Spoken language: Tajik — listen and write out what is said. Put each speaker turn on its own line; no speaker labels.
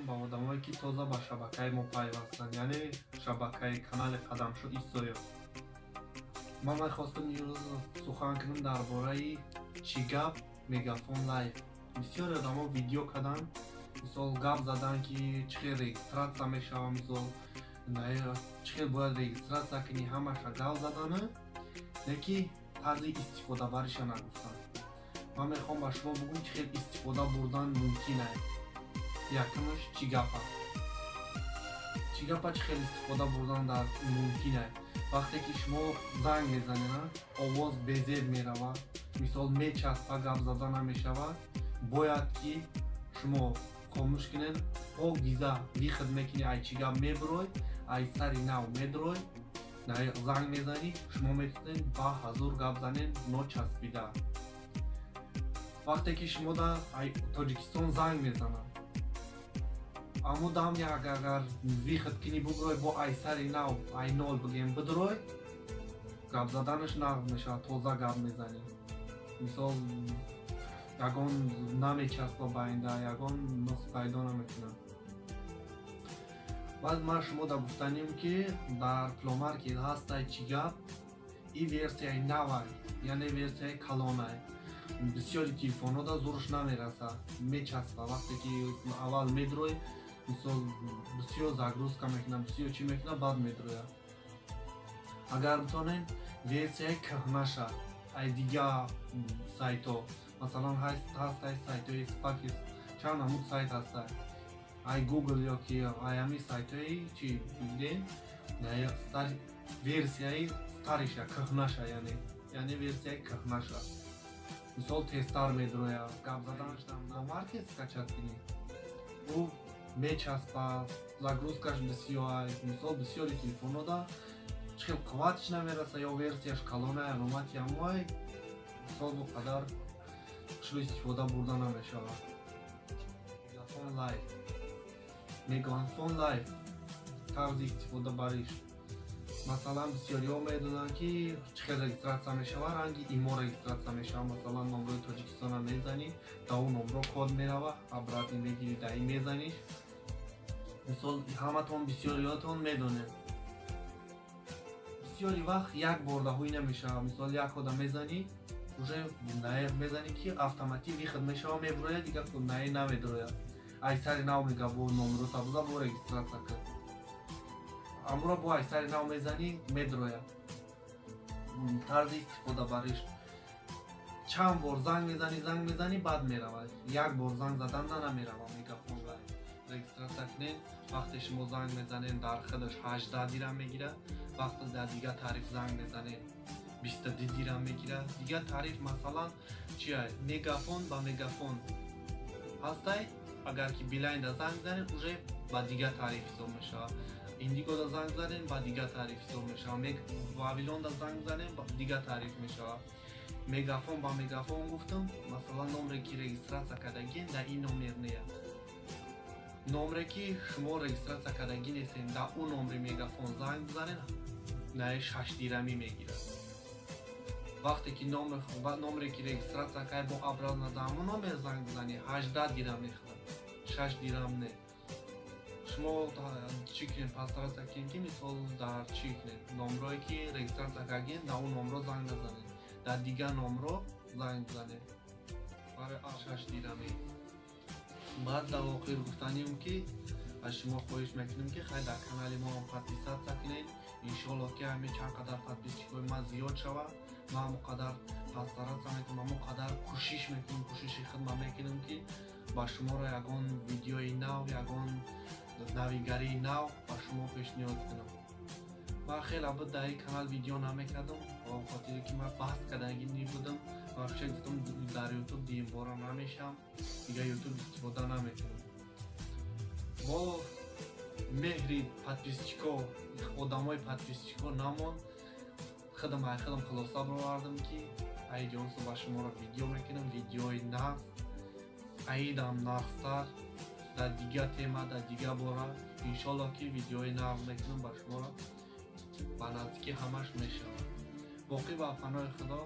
Ба одамое, ки тоза ба шабакаи мо пайвастанд, яъне шабакаи канали Қадамшуд Исоев. Ман мехостам имрӯз сухан кунам дар бораи чӣ гап Мегафон Лайф. Бисёре одамо видео карданд, мисол, гап задан, ки чӣ хел регистрация мешава, мисол, чӣ хел бояд регистрация кунӣ, ҳамаша гап задану, леки тарзи истифодабариша нагуфтанд. Ман мехоҳам ба шумо бигӯм, чӣ хел истифода бурдан мумкин аст. Якумаш, чӣ гапа? Чӣ гапа чӣ хел истифода бурдан дар мумкин аст? Вақте ки шумо занг мезанед, овоз безеб меравад, мисол, мечаспа, гап зада намешавад. Бояд ки шумо хомӯш кунед, покиза выход мекунӣ, ай чӣ гап мебурой, ай сари нав медурой, занг мезанӣ, шумо метавонед ба ҳазур гап занед, ночаспида. Вақте ки шумо дар Тоҷикистон занг мезанад, аммо дам як агар выход кунӣ, бубурой, бо ай сари нав, ай нол бигем, бидурой, гап заданаш нағз мешавад, тоза гап мезанӣ, мисол, ягон намечаспа байнда, ягон нуқс пайдо намекунад. Баъд ман шумо да гуфтанем, ки дар Плеймаркет ҳастай чӣ гап, и версияи навай, яъне версияи калонай. Бисёри телефонҳо да зурш намераса, мечаспа. Вақте ки аввал медурой, мисол, бисёр загрузка мекунад, бисёр чӣ мекунад, баъд медурояд. Агар битонем, версияи кӯҳнаша ай дига сайтҳо, масалан, ҳастай сайтҳои спакис, чанд намуд сайт ҳастай, ай Google ё ки ай ҳами сайтҳои чи бигирем, версияи старый ша, кӯҳнаша, яъне версияи кӯҳнаша, мисол, тезтар медурояд гап заданаш. Маркет скачать кунӣ, ӯ мечаспад, загрузка ш бисёр. Мисол, бисёри телефонҳода чӣ хел қувватиш намераса ё версияш калонай, аломати ҳамоай, мисол, бо қадар хушрӯ истифода бурда намешавад. Мегафон Лайф, Мегафон Лайф тарзи истифода бариш, масалан, бисёриҳо медонанд, ки чӣ хел регистрация мешавад. Ранги ИМО регистрация мешавад. Масалан, номрои Тоҷикистона мезанӣ, да он номро код мерава, обратно мегирӣ, да ин мезаниш. Мисол, ҳаматон, бисёриҳотон медонед. Бисёри вақт як бор даҳоӣ намешавад. Мисол, як кода мезанӣ, уже мезанӣ, ки автоматик выход мешава, мебурояд, дигар нае намедурояд. Ай сари нав мега, бо номрота буза, бо регистрация кар. Амуро бо ай сари нав мезанӣ, медурояд. Тарзи истифодабариш: чанд бор занг мезанӣ, занг мезанӣ, баъд меравад. Як бор занг задан намерава. Мегафон регистрация кунед. Вақте шумо занг мезанед, дар худаш 18 дирам мегирад. Вақте дар дигар тариф занг мезанед, 22 дирам мегирад. Дигар тариф, масалан, чия? Мегафон ба Мегафон ҳастай. Агар ки Билайнда занг занед, уже ба дигар тариф ҳисоб мешавад. Индигода занг занед, ба дигар тариф ҳисоб мешавад. Вавилонда занг занед, ба дигар тариф мешавад. Мегафон ба Мегафон гуфтам, масалан, номре ки регистрация кардагиен, дар ин номер нея. Номре ки шумо регистрация кардагӣ нестем, дар он номри Мегафон занг бизанед, на 6 дирамӣ мегирад. Вақте ки номре ки регистрация кард, бо обратно дар ҳамон номер занг бизанед, 18 дирам мехӯрад, 6 дирам не. Шумо чӣ кунед? Постараться кунед, ки, мисол, дар чӣ кунед, номрое ки регистрация кардагиен, дар он номро занг назанед, дар дигар номро занг бизанед барои 6 дирамӣ. Баъд дар охир гуфтанем, ки аз шумо хоҳиш мекунем, ки хай дар канали мо подписаться кунед. Иншоалло, ки ҳамин чанд қадар подписчик ои ман зиёд шавад, ман ҳамон қадар постараться мекунам, ҳамон қадар кӯшиш мекунам, кӯшиши худма мекунам, ки ба шуморо ягон видеои нав, ягон навигарии нав ба шумо пешниҳод кунам. Ман хеле буд дар ин канал видео намекардам, ба хотире ки ман баҳс кардагӣ будам. Вообще гуфтам, дар Ютуб димбора намешам, дигар Ютуб истифода намекунам. Бо меҳри подписчик о, одамои подписчик о намонд. Худам ай худам хулоса баровардам, ки айҷонсо ба шуморо видео мекунам, видеои нағз, аидам нағзтар, дар дигар тема, дар дигар бора. Иншолло, ки видеои нағз мекунам ба шуморо, ба наздикӣ ҳамаш мешавад. Боқӣ ба паноҳи Худо.